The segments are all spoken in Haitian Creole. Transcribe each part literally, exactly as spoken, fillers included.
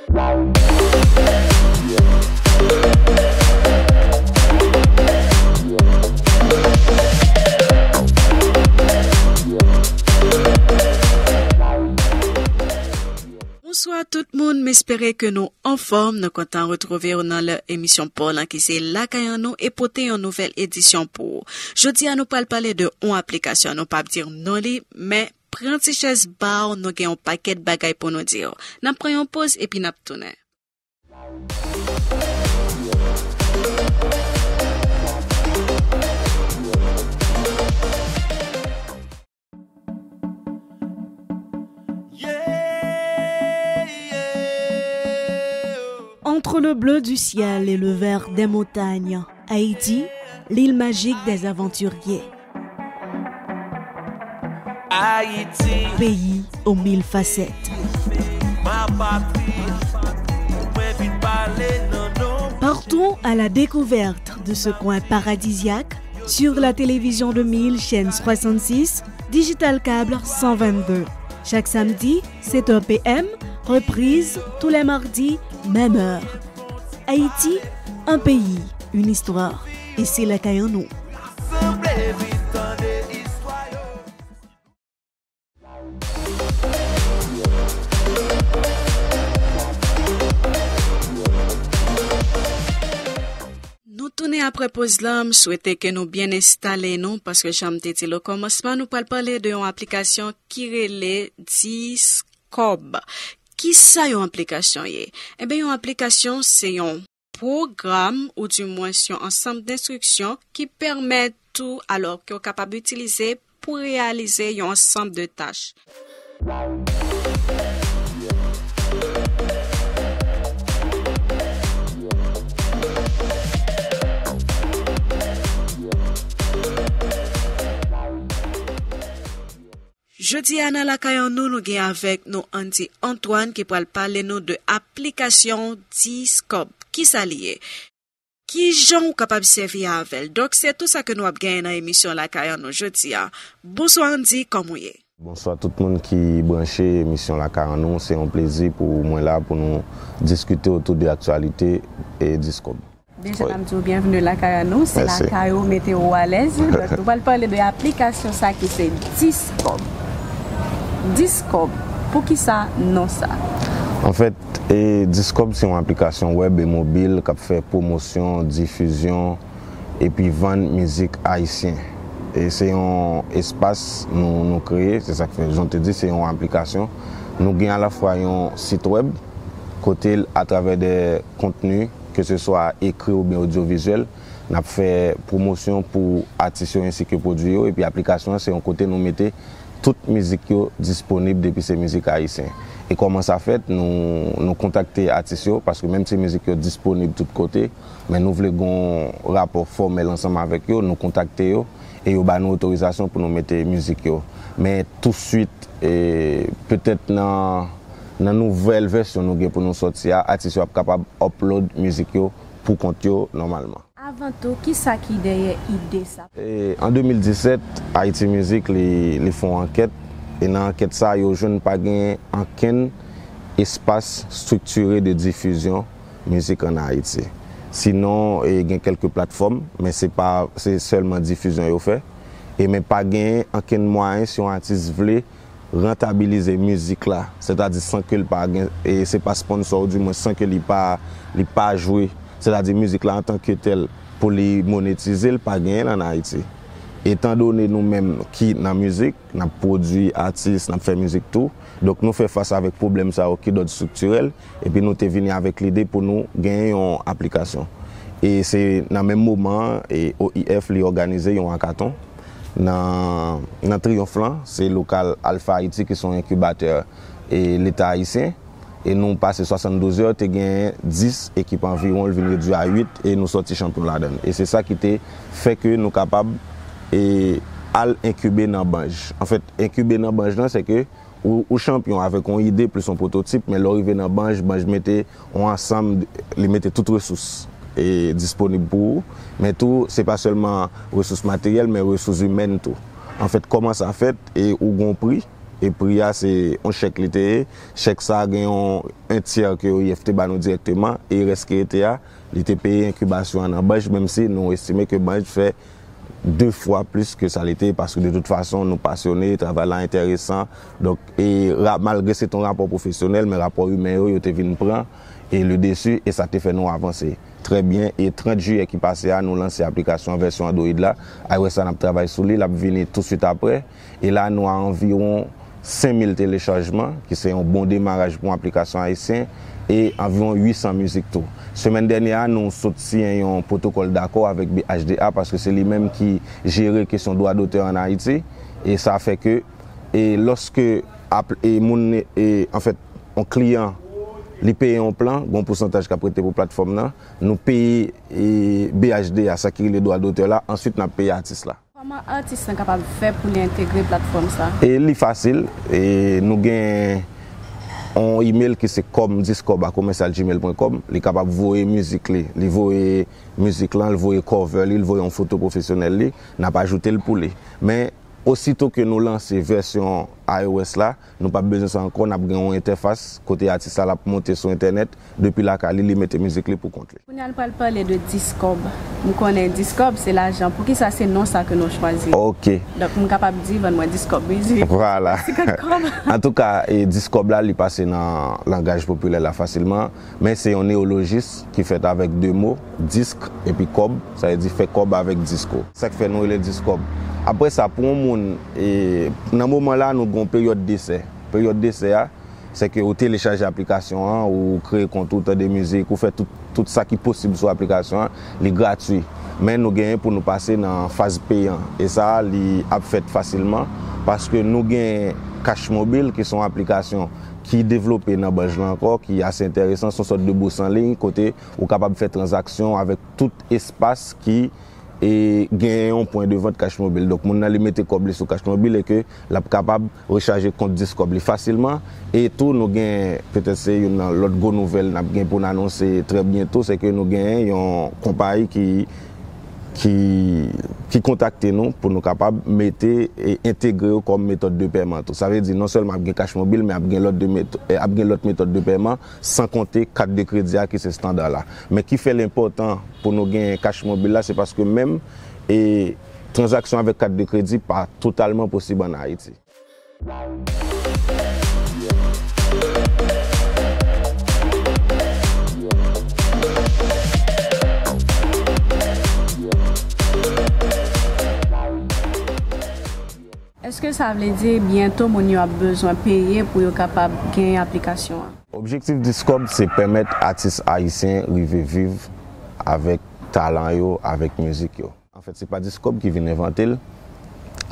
Bonswa tout moun, m espere ke nou anfòm. Nou kontan retwouve w nan lè emisyon pa w lan ki se Lakay an nou e pote yon nouvèl edisyon pou ou. Jodi a nou pral pale de yon aplikasyon, nou p ap di non li, men pran ti chèz ba w, nou gen yon pakèt bagay pou nou di w. N ap pran yon poz epi n ap tounen. Entre le bleu du ciel et le vert des montagnes, Haïti, l'île magique des aventuriers. Ayiti, peyi aux mille facettes. Ma patri, mwen vin pale nan non. Partons à la découverte de ce coin paradisiaque sur la télévision de mille chaîne soixante-six, Digital Câble cent vingt-deux. Chaque samedi, sept heures P M, reprise tous les mardis, même heure. Haïti, un pays, une histoire. E se lakay an nou. Rasanble vin tande istwa yo. Nou tounen apre poz lan, m swete ke nou byen enstale nou, paske jan m te di l okòmansman, nou pral pale de yon aplikasyon ki rele Discob. Kisa yon aplikasyon ye? Enben, yon aplikasyon se yon pwogram, oudimwens yon ansanm enstriksyon ki pèmèt ou, alò, ke w kapab itilize pou reyalize yon ansanm de tach. Jodi a nan lakay an nou, nou gen avèk nou Andy Antoine ki pral pale nou de aplikasyon Discob. Kisa li ye? Kijan ou kapab sèvi avè l? Donk, se tou sa ke nou ap genyen nan emisyon lakay an nou jodi a. Bonswa Andy, kòman w ye? Bonswa tout moun ki branche emisyon lakay an nou. Se yon plezi pou mwen la pou nou diskite otou de aktyalite e Discob. Deja, wi, n ap di w byenveni lakay an nou. Se, mèsi, lakay ou, mete w alèz. Donk, nou pral pale de aplikasyon sa ki se Discob. Discob, poukisa non sa? Anfèt, e, Discob se yon aplikasyon wèb e mobil k ap fè pwomosyon, difizyon epi vann mizik ayisyen. E se yon espas nou, nou kreye, se sa k fè, jan w te di, se yon aplikasyon. Nou gen alafwa yon sit wèb, kote l, atravè de kontni, ke se swa ekri oubyen odyovizyèl, n ap fè pwomosyon pou atis yo ensi ke pwodui yo, epi aplikasyon an se yon kote nou mete tout mizik yo disponib depi se mizik ayisyen. E kòman sa fèt? Nou, nou kontakte atis yo, paske menm si mizik yo disponib tout kote, men nou vle gon rapò fòmèl ansanm avèk yo, nou kontakte yo, e yo ba nou otorizasyon pou nou mete mizik yo. Men touswit, e, petèt nan, nan nouvèl vèsyon nou gen pou nou sòti a, atis yo ap kapab upload mizik yo pou kont yo nòmalman. Avan tou, kisa ki dèyè ide sa? E, an de mil disèt, Haiti Music li, li fè yon ankèt, e nan ankèt sa, yo jwenn pa gen ankenn espas estriktire de difizyon mizik ann Ayiti. Sinon, e, gen kèlke platfòm, men se pa, se sèlman difizyon yo fè. E men pa gen ankenn mwayen si yon atis vle rantabilize mizik la, sètadi san ke l pa gen, e se pa sponsò, oudimwen san ke li pa, li pa jwe, sètadi mizik la antanke tèl, pou li monetize l, pa genyen l ann Ayiti. Etandone nou menm ki nan mizik, n ap pwodui atis, n ap fè mizik tou, donk nou fè fas avèk pwoblèm sa yo ki dòd estriktirèl, epi nou te vini avèk lide pou nou genyen yon aplikasyon. E se nan menm moman an, e O I F li òganize yon hackathon nan, nan Triyonf lan, se lokal Alpha Haiti ki se yon enkibatè, e, Leta ayisyen. E nou pase swasanndouz è, te gen dis ekip anviwon, l vin redui a uit, e nou sòti chanpyon ladan l. E se sa ki te fè ke nou kapab, e, al enkibe nan Banj. Anfèt, enkibe nan Banj lan, se ke ou, ou chanpyon avèk yon ide plis yon pwototip, men lè w rive nan Banj, Banj mete yon ansanm, li mete tout resous, e, disponib pou ou, men tou, se pa sèlman resous materyèl, men resous imèn tou. Anfèt, kòman sa fèt, e ou gon pri, E pri a, se yon chèk li te ye. Chèk sa a gen yon, yon tyè ke O I F te ba nou dirèkteman, e rès ki rete a, li te peye enkibasyon an nan Banj, menm si nou estime ke Banj fè de fwa plis ke sa li te ye, paske de tout fason, nou pasyone, travay la enteresan. Donk, e ra-, malgre se te yon rapò pwofesyonèl, men rapò imen yo, yo te vin pran, e le desi, e sa te fè nou avanse trè byen. E trant jiyè ki pase a, nou lanse aplikasyon an vèsyon Android la. iOS la, n ap travay sou li, l ap vini tousuit apre. E la, nou a anviwon senk mil telechajman, ki se yon bon demaraj pou yon aplikasyon ayisyen, e anviwon uit san mizik tou. Semèn dènyè a, nou sot siyen yon pwotokòl dakò avèk B H D A, paske se li menm ki jere kesyon dwa dotè ann Ayiti. E sa fè ke, e lòske ap-, e moun, e, anfèt, yon kliyan, li peye yon plan, gen yon pousantaj k ap rete pou platfòm nan, nou peye, e, B H D A, sa ki rele dwa dotè la, answit n ap peye atis la. Kòman atis lan kapab fè pou li entegre platfòm sa? E li fasil, e nou gen yon email ki se com discob a commercial gmail point com, li kapab voye mizik li, li voye mizik lan, li voye cover li, li voye yon foto pwofesyonèl li, n ap ajoute l pou li. Men, osito ke nou lanse vèsyon iOS la, nou p ap bezwen sa ankò, n ap gen yon entèfas kote atis la, l ap monte sou entènèt, depi lakay li, li mete mizik li pou kont li. Kounye a nou pral pale de Discob. M konnen Discob se lajan. Poukisa se non sa ke nou chwazi? Ok. Donk m kapab di, vann mwen Discob mizik. Vwala. Sikant kòb. Antouka, e, Discob la, li pase nan langaj popilè la fasilman, men se yon neyolojis ki fèt avèk de mo, disk epi kòb, sa vle di fè kòb avèk disko. Sa k fè nou rele Discob. Apre sa, pou yon moun, e, nan moman la, nou gen yon peryòd desè. Peryòd desè a, se ke ou telechaje aplikasyon an, ou kreye kont ou, tande mizik, ou fè tout, tout sa ki posib sou aplikasyon an, li gratui. Men nou genyen pou nou pase nan faz peyan. E sa a, li ap fèt fasilman, paske nou gen Cash Mobile, ki se yon aplikasyon ki devlope nan Banj lan ankò, ki ase enteresan, se yon sòt de bous an liy, kote ou kapab fè tranzaksyon avèk tout espas ki e gen yon pwen de vant Cash Mobile. Donk, moun nan li mete kòb li sou Cash Mobile e ke l ap kapab rechaje kont Discob li fasilman. E tou, nou gen, petèt se youn nan lòt gwo nouvèl n ap gen pou n anonse trè byento, se ke nou gen yon konpayi ki, ki, ki kontakte nou pou nou kapab mete e entegre yo kòm metòd de pèman tou. Sa vle di, non sèlman ap gen Cash Mobile, men ap gen lòt de meto-, e ap gen lòt metòd de pèman, san konte kat de kredi a ki se estanda la. Men ki fè l enpòtan pou nou gen Cash Mobile la, se paske menm, e, tranzaksyon avèk kat de kredi pa totalman posib ann Ayiti. Èske sa vle di byento moun yo ap bezwen peye pou yo kapab genyen aplikasyon an? Objektif Discob se pèmèt atis ayisyen rive viv avèk talan yo, avèk mizik yo. Anfèt, se pa Discob ki vin envante l.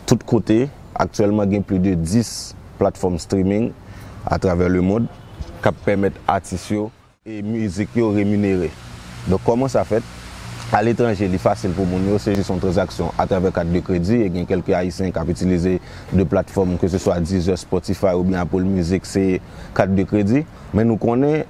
Tout kote, aktyèlman gen plis de dis platfòm streaming atravè lemond k ap pèmèt atis yo e mizik yo reminere. Donk, kòman sa fèt? Aletranje, li fasil pou moun yo, se jis yon tranzaksyon atravè kat de kredi, e gen kèlke Ayisyen k ap itilize de platfòm, ke se swa Deezer, Spotify oubyen Apple Music, se kat de kredi. Men nou konnen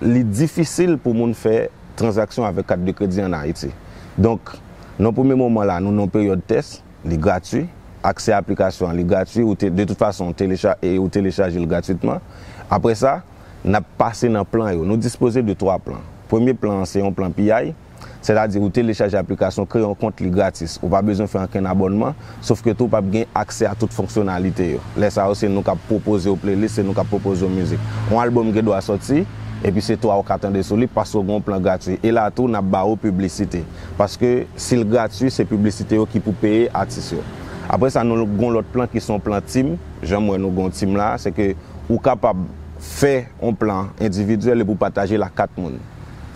li difisil pou moun fè tranzaksyon avèk kat de kredi ann Ayiti. Donk, nan premye moman la, nou nan yon peryòd tès, li gratui. Aksè a aplikasyon an, li gratui. Ou te, de tout fason, ou telecha-, e ou telechaje l gratitman. Apre sa, n ap pase nan plan yo. Nou dispoze de twa plan. Premye plan an, se yon plan P I, sètadi ou telechaje aplikasyon, kreye yon kont, li gratis. Ou pa bezwen fè ankenn abònman, sof ke tou ou p ap gen aksè a tout fonksyonalite yo. Lè sa yo, se nou k ap pwopoze w playlist, se nou k ap pwopoze w mizik. Yon albòm gen dwa sòti, epi se twa ou ka tande sou li, paske w gen yon plan gratui. E la tou, n ap ba ou piblisite. Paske si l gratui, se piblisite yo ki pou peye atis yo. Apre sa, nou gen yon lòt plan ki se yon plan team. Jan m wè nou gen yon team la, se ke ou kapab fè yon plan endividyèl epi w pataje l ak kat moun.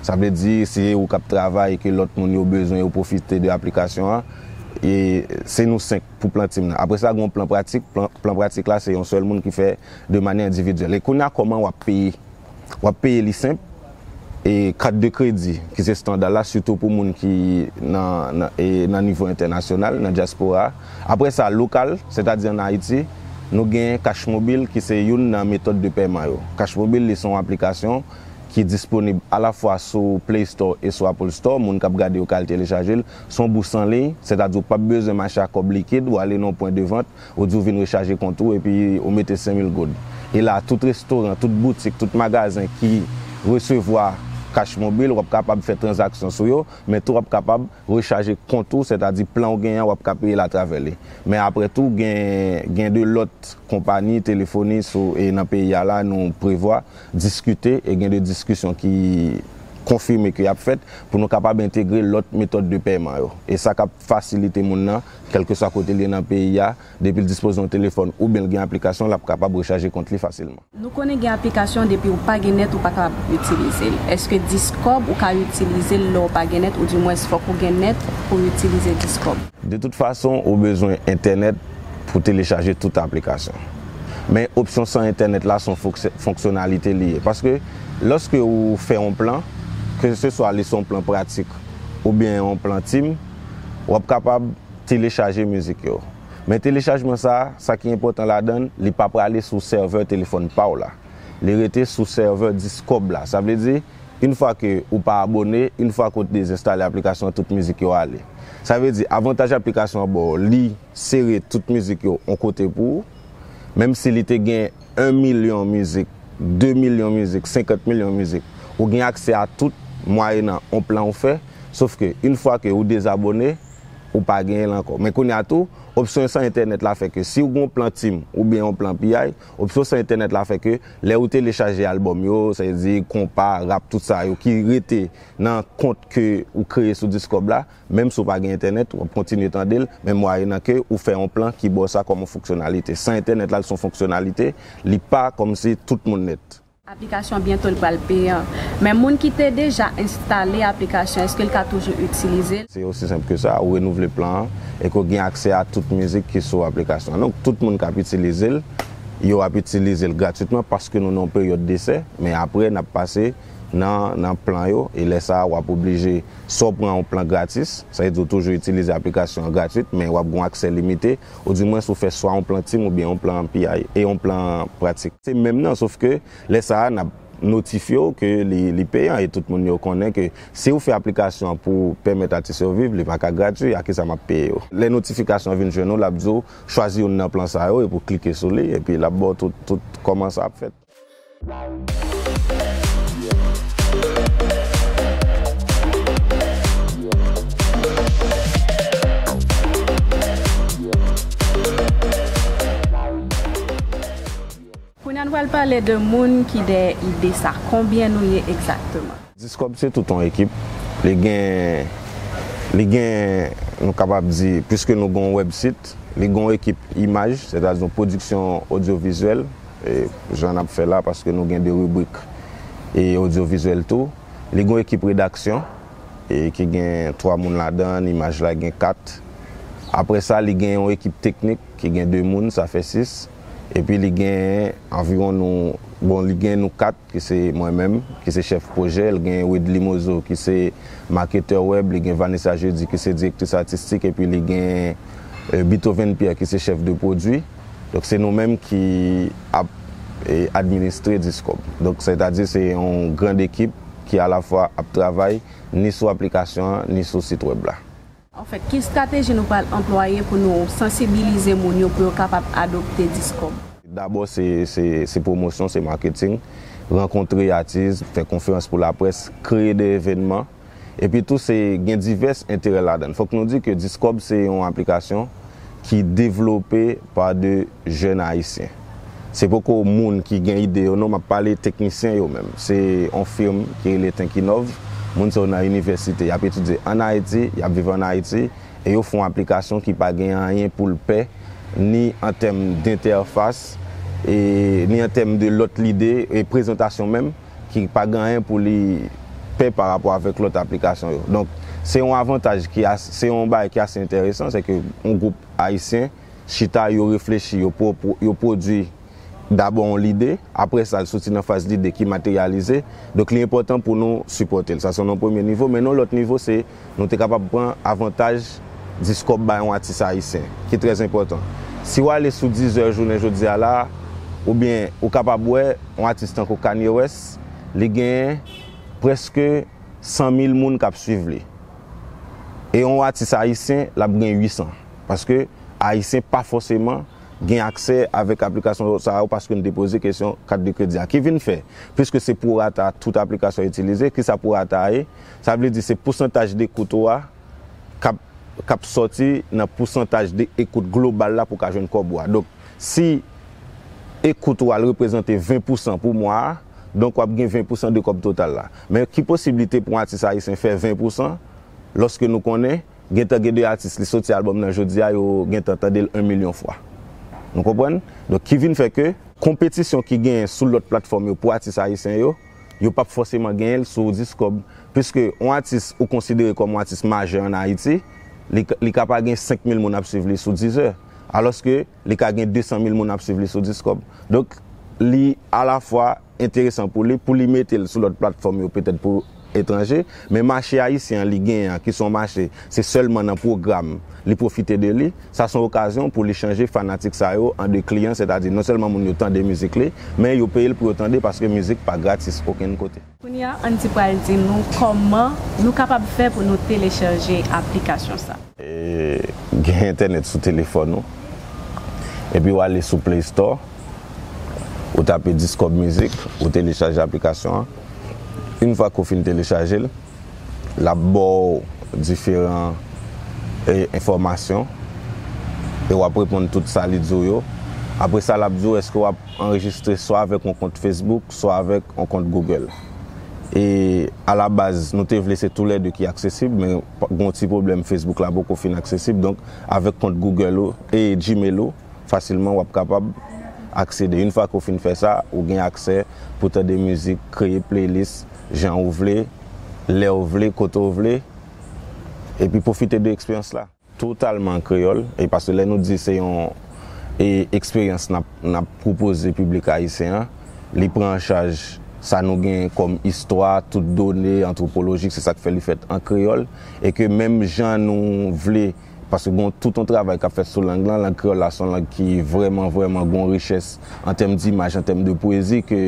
Sa vle di, si se ou k ap travay e ke lòt moun yo bezwen yo pwofite de aplikasyon an, e se nou senk pou plan team nan. Apre sa, gen yon plan pratik. Plan, plan pratik la, se yon sèl moun ki fè de manyè endividyèl. E kounye a, kòman w ap peye? W ap peye li senp, e kat de kredi, ki se estanda la, sitou pou moun ki nan, nan, e nan nivo entènasyonal, nan dyaspora a. Apre sa, lokal, sètadi ann Ayiti, nou gen Cash Mobile, ki se youn nan metòd de pèman yo. Cash Mobile, li se yon aplikasyon ki disponib alafwa sou Play Store e sou Apple Store. Moun k ap gade yo ka al telechaje l. Se yon bous an liy, sètadi w p ap bezwen mache ak kòb likid, w ale nan yon pwen de vant, ou di w vin rechaje kont ou epi ou mete senk mil goud. E la, tout restoran, tout boutik, tout magazen ki resevwa Cash Mobil, w ap kapab fè tranzaksyon sou yo, men tou w ap kapab rechaje kont ou, sètadi plan w genyen an, w ap ka peye l atravè li. Men apre tou, gen, gen de lòt konpayi telefoni sou, e nan peyi a la, nou prevwa diskite e gen de diskisyon ki konfime ke y ap fèt pou nou kapab entegre lòt metòd de pèman yo. E sa k ap fasilite moun nan, kèlkeswa kote l ye nan peyi a, depi l dispoze yon telefòn oubyen l gen aplikasyon, l ap kapab rechaje kont li fasilman. Nou konnen gen aplikasyon depi w pa gen nèt ou pa kapab itilize l. Èske Discob ou ka itilize l lè w pa gen nèt oudimwens fòk ou gen nèt pou w itilize Discob? De tout fason, ou bezwen entènèt pou telechaje tout aplikasyon. Men opsyon san entènèt la se yon fonksy-, fonksyonalite li ye. Paske lòske ou fè yon plan, keseswa li se yon plan pratik oubyen yon plan team, w ap kapab telechaje mizik yo. Men telechajman sa, sa ki enpòtan ladan l, li pa prale sou sèvè telefòn pa w la. Li rete sou sèvè Discob la. Sa vle di, yon fwa ke ou pa abone, yon fwa ke w dezenstale aplikasyon an, tout mizik yo ale. Sa vle di, avantaj aplikasyon an ba w, li sere tout mizik yo yon kote pou ou. Menm si li te gen yon milyon mizik, de milyon mizik, senkant milyon mizik, ou gen aksè a tout mwayenan yon plan ou fè. Sof ke, yon fwa ke ou dezabone, ou pa genyen l ankò. Men kounye a tou, opsyon san entènèt la fè ke si w gen yon plan team oubyen yon plan P I, opsyon san entènèt la fè ke lè ou telechaje albòm yo, sa vle di konpa, rap, tout sa yo ki rete nan kont ke ou kreye sou Discob la, menm si w pa gen entènèt, w ap kontinye tande l, men mwayenan ke ou fè yon plan ki ba w sa kòm yon fonksyonalite. San entènèt la, l se yon fonksyonalite, li pa kòmsi tout moun nèt. Aplikasyon an byento li pral peyan. Men moun ki te deja enstale aplikasyon, èske l ka toujou itilize l? Se osi senp ke sa, ou renouvle plan an e ke w gen aksè a tout mizik ki sou aplikasyon an. Donk, tout moun k ap itilize l, yo ap itilize l gratitman paske nou nan yon peryòd desè, men apre, n ap pase nan, nan plan yo, e lè sa a, w ap oblije swa w pran yon plan gratis, sa vle di w toujou itilize aplikasyon an gratwit, men w ap gen yon aksè limite, oudimwens ou fè swa yon plan team oubyen yon plan P I e yon plan pratik. Se menm nan, sof ke lè sa a, n ap notifye w ke li, li peyan e tout moun yo konnen ke si w fè aplikasyon an pou pèmèt atis yo viv, li pa ka gratwi, a kisa m ap peye yo? Lè notifikasyon an vin jwenn ou, l ap di w chwazi youn nan plan sa yo epi w klike sou li, epi l ap ba w tout, tout kòman sa ap fèt. Kounye a nou pral pale de moun ki dèyè ide sa. Konbyen nou ye egzakteman? Discob se tout yon ekip. Li gen, li gen, nou kapab di, piske nou gen yon wèbsit, li gen yon ekip imaj, sètadi yon pwodiksyon odyovizyèl, e, jan n ap fè la, paske nou gen de ribrik e odyovizyèl tou. Li gen yon ekip redaksyon, e, ki gen twa moun ladan l, imaj la gen kat. Apre sa, li gen yon ekip teknik ki gen de moun, sa fè sis. Epi li gen anviwon nou, bon, li gen nou kat, ki se mwen menm, ki se chèf pwojè, li gen Wedly Mozo, ki se maketè wèb, li gen Vanessa Jeudi, ki se direktris atistik, epi li gen, e, Beethoven Pierre, ki se chèf de pwodui. Donk, se nou menm ki ap, e, administre Discob. Donk, sètadi se yon grand ekip ki alafwa ap travay ni sou aplikasyon an, ni sou sit wèb la. Anfèt, ki estrateji nou pral anplwaye pou nou sansibilize moun yo pou yo kapab adopte Discob? Dabò, se, se, se pwomosyon, se maketing, rankontre atis, fè konferans pou laprès, kreye de evènman. Epi tou, se gen divès enterè ladan l. Fòk nou di ke Discob se yon aplikasyon ki devlope pa de jèn ayisyen. Se poko moun ki gen ide yo non, m ap pale teknisyen yo menm. Se yon fim ki rele Tinkinov. Moun sa yo nan inivèsite, y ap etidye ann Ayiti, y ap viv ann Ayiti, e yo fè yon aplikasyon ki pa gen anyen pou l pè, ni an tèm de entèfas, e ni an tèm de lòt lide, e prezantasyon menm, ki pa gen anyen pou li pè pa rapò avèk lòt aplikasyon yo. Donk, se yon avantaj ki as-, se yon bagay ki ase enteresan, se ke yon gwoup ayisyen chita, yo reflechi, yo pwo-, yo pwodui dabò yon lide, apre sa, l soti nan faz lide ki materyalize. Donk, li enpòtan pou nou sipòte l. Sa se yon premye nivo, men yon lòt nivo, se nou te kapab pran avantaj Discob bay yon atis ayisyen, ki trè enpòtan. Si w ale sou Deezer jounen jodi a la, oubyen ou kapab wè yon atis tankou Kanye West, Li genyen prèske san mil moun k ap swiv li. E yon atis ayisyen, l ap gen uit san. Paske ayisyen pa fòseman gen aksè avèk aplikasyon sa yo paske n te poze kesyon kat de kredi a. Ki vin fè, piske se prorata tout aplikasyon itilize, ki sa prorata a ye? Sa vle di se pousantaj de ekout ou a k ap, k ap sòti nan pousantaj de ekout global la pou w ka jwenn kòb ou a. Donk, si ekout ou a l reprezante ven pousan pou mwa a, donk w ap gen ven pousan de kòb total la. Men ki posiblite pou yon atis ayisyen fè ven pousan lòske nou konnen gentan gen de atis li soti albòm nan jodi a, yo gentan tande l yon milyon fwa? Nou konprann? Donk, ki vin fè ke konpetisyon ki genyen sou lòt platfòm yo pou atis ayisyen yo, yo p ap fòseman genyen l sou Discob. Piske yon atis ou konsidere kòm yon atis majè ann Ayiti, li, li ka pa gen senk mil moun ap swiv li sou Deezer, alòske li ka gen de san mil moun ap swiv li sou Discob. Donk, li alafwa enteresan pou li, pou li mete l sou lòt platfòm yo, petèt pou etranje, men mache ayisyen an li genyen an, ki se yon mache, se sèlman nan pwogram li pwofite de li, sa se yon okazyon pou li chanje fanatik sa yo an de kliyan, sètadi non sèlman moun yo tande mizik li, men yo peye l pou yo tande, paske mizik pa gratis okenn kote. Kounye a, Andy pral di nou kòman nou kapab fè pou nou telechaje aplikasyon sa. E, gen entènèt sou telefòn ou, epi w ale sou Play Store, ou tape Discob Music, ou telechaje aplikasyon an. Yon fwa ke w fin telechaje l, l ap ba w diferan, e, enfòmasyon, e w ap reponn tout sa li di w yo. Apre sa, l ap di w èske w ap anrejistre swa avèk yon kont Facebook, swa avèk yon kont Google. E alabaz, nou te vle se toulède ki aksesib, men pa, gen yon ti pwoblèm, Facebook la poko fin aksesib. Donk, avèk kont Google ou e Gmail ou, fasilman w ap kapab aksede. Yon fwa ke w fin fè sa, ou gen aksè pou tande mizik, kreye playlist jan ou vle, lè w vle, kote w vle, epi pwofite de eksperyans la. Totalman an kreyòl, e paske lè nou di se yon, e, eksperyans n ap, n ap pwopoze piblik ayisyen an, li pran an chaj sa nou gen kòm istwa, tout done antwopolojik, se sa k fè li fèt an kreyòl, e ke menm jan nou vle, paske gen tout yon travay k ap fèt sou lang lan, lang kreyòl la se yon lang ki vrèman, vrèman gen yon richès an tèm dimaj, an tèm de pwezi, ke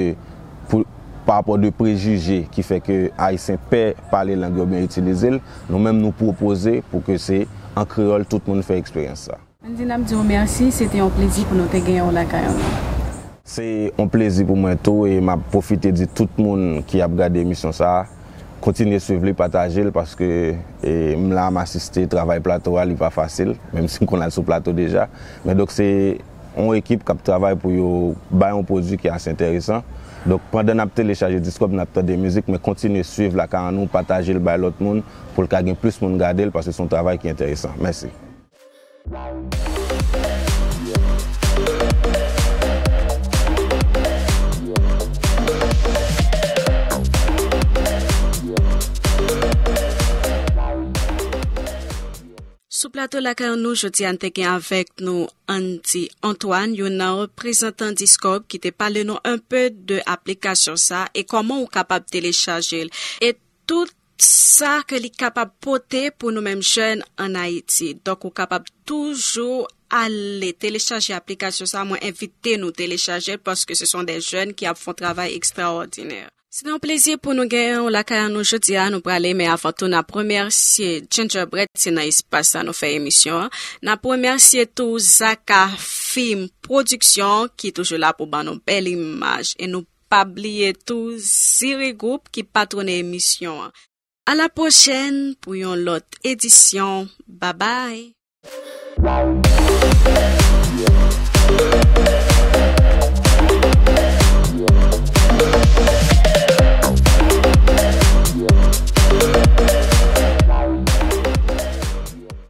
pou, pa rapò de prejije ki fè ke ayisyen pè pale lang yo oubyen itilize l, nou menm nou pwopoze pou ke se an kreyòl tout moun fè eksperyans sa. Andy, n ap di w mèsi, se te yon plezi pou nou te genyen w lakay nou. Se yon plezi pou mwen tou, e m ap pwofite di tout moun ki ap gade emisyon sa a, kontinye swiv li, pataje l, paske, e, m la, m asiste travay plato a, li pa fasil, menm si m konn al sou plato deja. Men donk, se yon ekip k ap travay pou yo bay yon pwodui ki ase enteresan. Donk, pandan n ap telechaje Discob, n ap tande mizik, men kontinye swiv lakay an nou, pataje l bay lòt moun, pou l ka gen plis moun gade l, paske se yon travay ki enteresan. Mèsi. Sou plato lakay nou, jodi a n te gen avèk nou Andy Antoine, youn nan reprezantan Discob, ki te pale nou enpe de aplikasyon sa e kòman ou kapab telechaje l. E tout sa ke li kapab pote pou nou menm jèn ann Ayiti. Donk, ou kapab toujou ale telechaje aplikasyon sa. Mwen envite nou telechaje l paske se son de jèn ki ap fè yon travay ekstraòdinè. Se te yon plezi pou nou genyen w lakay an nou jodi a. Nou prale, men avan tou, n ap remèsye Gingerbread, se nan espas sa nou fè emisyon an. N ap remèsye tou Zaka Film Production ki toujou la pou ban nou bèl imaj. E nou pa bliye tou Ziri Group ki patwone emisyon an. A la pwochèn pou yon lòt edisyon. Babay!